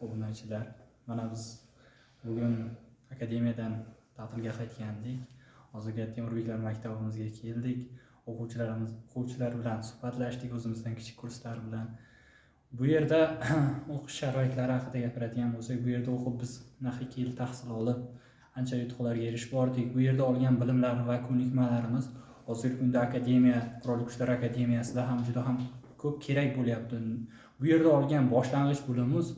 Obunachilar. Mana biz bugun akademiyadan ta'tilga qaytgandik. Hozirgi Temurbeklar maktabimizga keldik. O'quvchilarimiz, o'quvchilar bilan suhbatlashdik, o'zimizdan kichik kurslar bilan. Bu yerda o'qish sharoitlari haqida gapiradigan bo'lsak, bu yerda o'qib biz 2 yil tahsil olib, ancha yutuqlarga erishib bordik. Bu yerda olgan bilimlar va ko'nikmalarimiz hozirgi kunda akademiya, Qurolli Kuchlar akademiyasida ham juda ham ko'p kerak bo'lyapti. Bu yerda olgan boshlang'ich bilimimiz,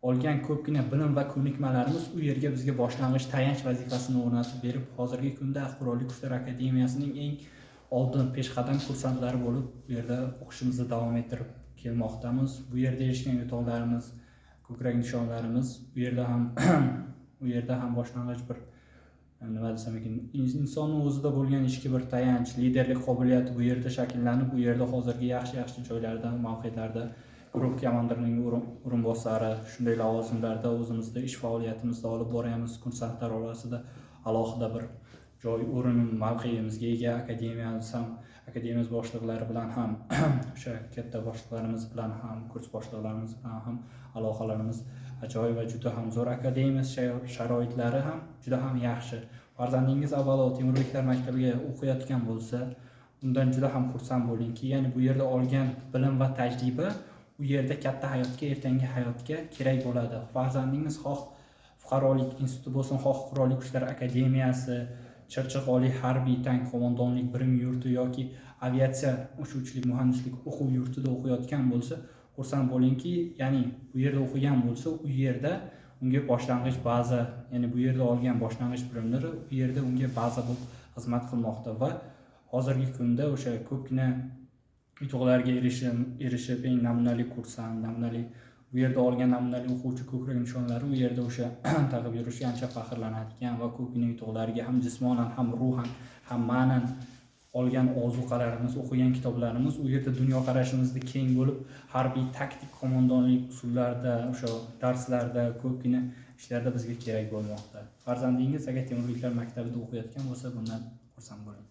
olgan ko'pgina bilim va ko'nikmalarimiz u yerga bizga boshlang'ich tayanch vazifasini o'rnatib berib, hozirgi kunda Qurolli Kuchlar akademiyasining eng oldin peshqadam kursantlari bo'lib, bu yerda o'qishimizni davom ettirib kelmoqdamiz. Bu yerda erishgan yutuqlarimiz, ko'krak nishonlarimiz u yerda ham boshlang'ich bir, nima desam ekan, insonni o'zida bo'lgan ichki bir tayanch, liderlik qobiliyati bu yerda shakllanib, u yerda hozirgi yaxshi yaxshi joylarda, mavqelarda, guruh komandirining o'rinbosari, shunday lavozimlarda o'zimizda ish faoliyatimizni olib boryapmiz. Kursantlar orasida alohida bir joy, o'rin, mavqeimizga ega. Akademiyamiz ham, akademiyamiz boshliqlari bilan ham, o'sha katta boshliqlarimiz bilan ham, kurs boshliqlarimiz bilan ham aloqalarimiz ajoyib va juda ham zo'r. Akademiya sharoitlari ham juda ham yaxshi. Farzandingiz avvalo Temurbeklar maktabiga o'qiyotgan bo'lsa, undan juda ham xursand bo'lingki, ya'ni bu yerda olgan bilim va tajriba u yerda katta hayotga, ertangi hayotga kerak bo'ladi. Farzandingiz xoh fuqarolik instituti bo'lsin, xoh Qurolli Kuchlar akademiyasi, Chirchiq oliy harbiy tank qo'mondonlik bilim yurti yoki aviatsiya uchuvchilik muhandislik o'quv yurtida o'qiyotgan bo'lsa, xursand bo'lingki, ya'ni bu yerda o'qigan bo'lsa, u yerda unga boshlang'ich baza, ya'ni bu yerda olgan boshlang'ich bilimlari u yerda unga baza bo'lib xizmat qilmoqda va hozirgi kunda o'sha ko'pgina yutuqlarga erishib, eng namunali kursant, namunali, bu yerda olgan namunali o'quvchi ko'krak nishonlari u yerda o'sha taqib yurishga ancha faxrlanadigan va ko'pgina yutuqlarga ham jismonan, ham ruhan, ham ma'nan olgan ozuqalarimiz, o'qigan kitoblarimiz u yerda dunyoqarashimizni keng bo'lib, harbiy taktik qo'mondonlik usullarida, o'sha darslarda, ko'pgina ishlarda bizga kerak bo'lmoqda. Farzandingiz agar Temurbeklar maktabida o'qiyotgan bo'lsa, bundan xursand bo'ling.